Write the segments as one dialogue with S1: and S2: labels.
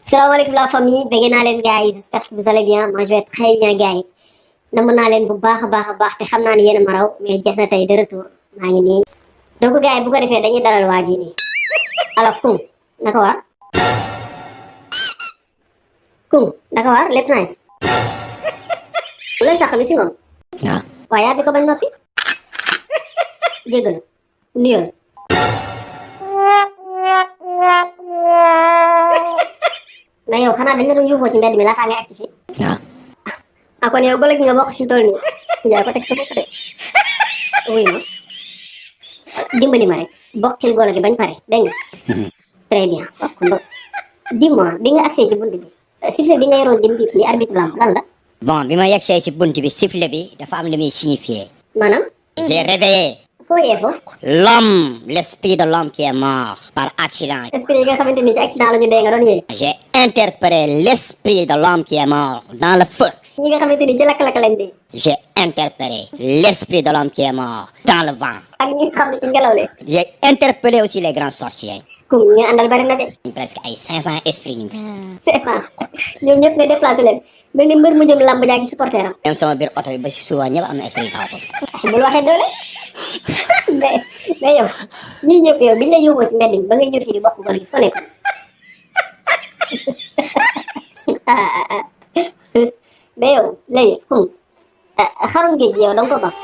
S1: Salam alaikum la famille, bëgg naa leen gars yi, j'espère que vous allez bien. Moi je vais très bien gars yi. Namm naa leen bu baax a baax te xam naa ni yéen a ma raw mais jeex na tey de retour maa ngi nii. Donc gars yi bu ko defee dañuy dalal waa ji nii. Alors Kung naka waar. Kung naka waar lépp nice. bu lay sax mi si ngoon.
S2: waaw.
S1: waaye yaa bi ko bañ noppi. jégalu nuyoo. mais yow xanaa dañ la doon yóbboo ci mbedd mi laataa ngay agsi fii.
S2: waaw.
S1: ah kon yow golo gi nga bokk fi mu toll nii. yaa ko teg sa bopp de. wuy ma dimbali ma rek bokkil golo gi bañ pare dégg nga. très bien dis-moi bi nga agsee ci bunt bi sifflet bi nga yoroon di arbitre lamb lan la.
S2: bon bi ma yegsee si bunt bi sifflet bi dafa am lu muy signifier.
S1: maanaam.
S2: j'ai réveillé
S1: koo yee foofu.
S2: l'homme, l'esprit de l'homme qui est mort par accident.
S1: esprit yi nga xamante ni ci accident la ñu dee nga doon yee.
S2: J'ai interpellé l'esprit de l'homme qui est mort dans le feu.
S1: ñi nga xamante ni ci lakk-lakk lañ dee.
S2: J'ai interpellé l'esprit de l'homme qui est mort dans le vent.
S1: ak ñi nga xam ne ci ngelaw le.
S2: J'ai interpellé aussi les grands sorciers.
S1: kum ñi nga àndal bari na de.
S2: Presque ay 500 esprits ñu ngi.
S1: 500 ñoom ñëpp ne déplacé leen mel ni mbër mu jëm làmb jaa ci supporter am.
S2: même sama biir oto bi ba si suba ñëpp am na esprit yu taxaw foofu.
S1: bul waxee doole mais yow ñii ñëpp yow biñ la yóbboo ci mbedd mi ba ngay ñëw fii di bokk golo gi foo nekk. mais yow léegi xarum géej gi yow da nga ko baf.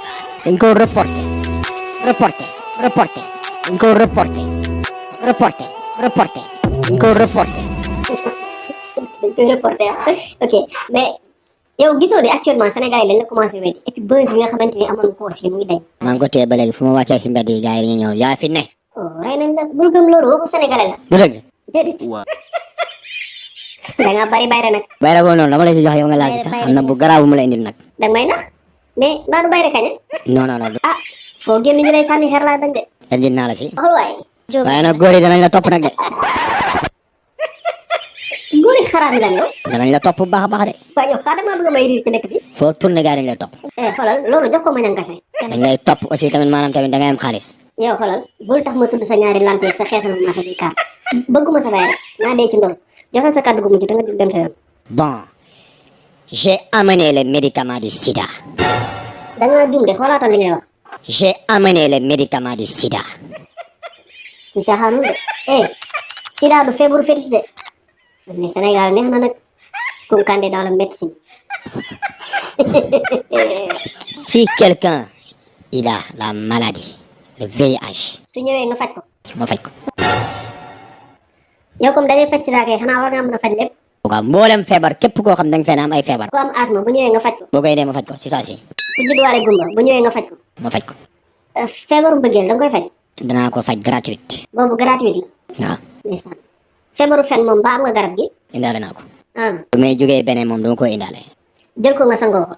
S2: dañ ko reporté dañ ko reporté dañ ko reporté
S1: dañ koy reporté ok mais yow gisoo de actuellement Sénégal yi dañ la commencé weddi et puis buzz bi nga xamante ni amoon ko aussi muy dañ.
S2: maa ngi ko téye ba léegi fu ma wàccee si mbedd yi gars yi dañuy ñëw yaa fi ne.
S1: oh rey nañ la bul gëm loolu waxu sénégalais la.
S2: du dëgg.
S1: déedéet. da ngaa bari bayre nag.
S2: bayre boobu noonu dama lay si jox yow nga laaj sax am na bu garaaw bu mu la indil nag.
S1: da nga may nax mais mbaa du bayre kañ.
S2: non non non.
S1: ah foo génn ñu lay sànni xeer laa bañ de.
S2: indil naa la si.
S1: waxul waaye.
S2: waaye nag góor yi danañ la topp nag de.
S1: góor yi xaraam lan yow.
S2: danañ la topp bu baax a baax de.
S1: waaye yow xaaral maa bëgg may riir ci dëkk bi.
S2: foo tourné gars yi dañ lay topp.
S1: xoolal loolu jox ko ma ñankase.
S2: dañ lay topp aussi tamit maanaam tamit da ngay am xaalis.
S1: yow xoolal bul tax ma tudd sa ñaari lamp yeeg sa xeesal ma sa bi kaar bëgguma sa fay rek naa dee ci ndool joxal sa kàddu gu mujj da nga dem sa yoon.
S2: bon j'ai amené les médicaments du sida.
S1: da nga juum de xoolaatal li ngay wax.
S2: j'ai amené les médicaments du sida.
S1: ci caaxaanul de sida du feebaru fétiche de mais Sénégal neex na nag Kounkandé dans la médecine.
S2: si quelqu'un il a la maladie le VIH.
S1: su ñëwee nga faj ko.
S2: ma faj ko.
S1: yow comme dañuy faj sida kay xanaa war nga mën a faj lépp.
S2: waaw mboolem feebar képp koo xam da nga fee am ay feebar.
S1: ku am asthme bu ñëwee nga faj ko.
S2: boo koy dee ma faj ko si saa si.
S1: ku juddwaale gumba bu ñëwee nga faj ko.
S2: ma faj ko.
S1: feebaru mbëggeel da nga koy faj.
S2: danaa ko faj gratuite.
S1: boobu gratuite la.
S2: waaw.
S1: ndeysaan feebaru fen moom ba am nga garab gi.
S2: indaale naa ko.
S1: ah
S2: bu may jógee beneen moom dama ko indaale.
S1: jël ko nga sangoo ko.